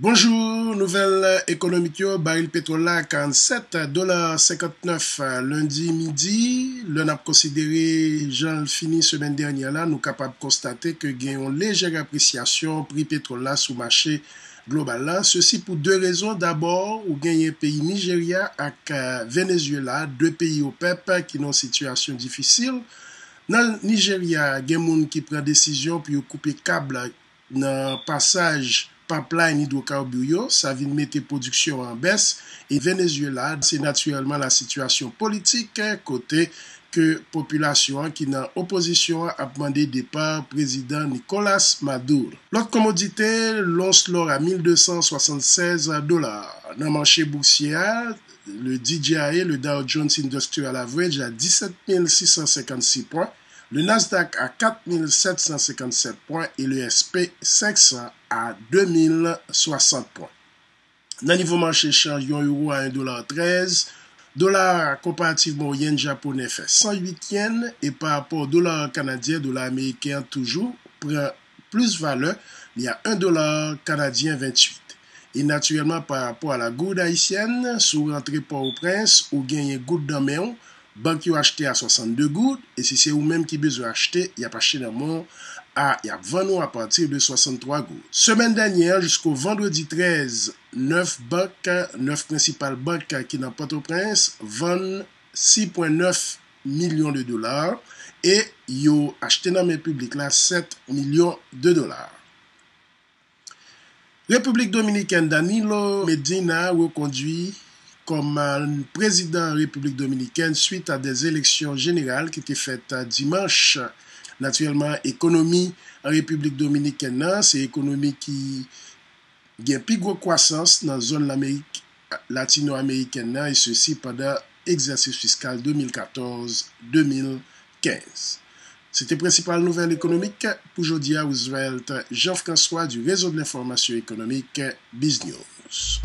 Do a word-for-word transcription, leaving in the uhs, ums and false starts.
Bonjou, nouvèl ekonomik yo, baril petwòl la karannsèt dola senkantnèf lendi midi. Lè n ap konsidere jan l fini semèn dènyè la, nou kapab konstate ke gen yon lejè apresyasyon pri petwòl la sou mache global la. Sesi pou de rezon. Dabò, ou genyen peyi Nijerya ak Venezyela, de peyi OPEP ki nan yon sitiyasyon difisil. Nan Nijerya, gen moun ki pran desizyon pou yo koupe kab nan pasaj pipeline idwokabir yo, sa vin mete pwodiksyon an bès. E Venezyela, se natirèlman la sitiyasyon politik kote ke popilasyon an ki nan opozisyon an ap mande depa prezidan Nicolas Maduro. Lòt komodite, lons lò a mil de san swasannsèz dola. Nan mache bousyè a, le D J I A, le Dow Jones Industrial Average a disèt mil sis san senkannsis pwen, le Nasdaq a kat mil sèt san senkannèf pwen e le S P senk san a de mil swasant pwen. Nan nivo mache chanj, yon euro a en dola trèz, dola a konparativman o yen japonè fè san uit yen, e pa rapò dola kanadyen, dola ameriken an toujou pran plis valè, li a en dola kanadyen venntuit. E natirèlman, pa rapò a la goud ayisyèn, si w rantre Pòtoprens, ou genyen goud nan men w, bank yo achte a swasannde goud, e si se ou menm ki bezwen achte, y ap achte nan men w a, y ap vann ou apati de swasanntwa goud. Semèn dènyè an, jisko vandredi trèz, nèf bank, nèf prensipal bank ki nan Pòtoprens vann sis pwen nèf milyon de dola e yo achte nan men piblik la sèt milyon de dola. Repiblik Dominikèn, Danilo Medina rekondwi kòm prezidan Repiblik Dominikèn swit a de eleksyon jeneral ki te fèt dimanch. Natirèlman, ekonomi Repiblik Dominikèn nan, se ekonomi ki gen pi gwo kwasans nan zòn Lamerik latino-amerikèn nan, e sesi pandan egzèsis fiskal de mil katòz de mil kenz. Se te prensipal nouvèl ekonomik pou jodi a. Roosevelt Jean-François du Réseau de l'Information Économique, Biz News.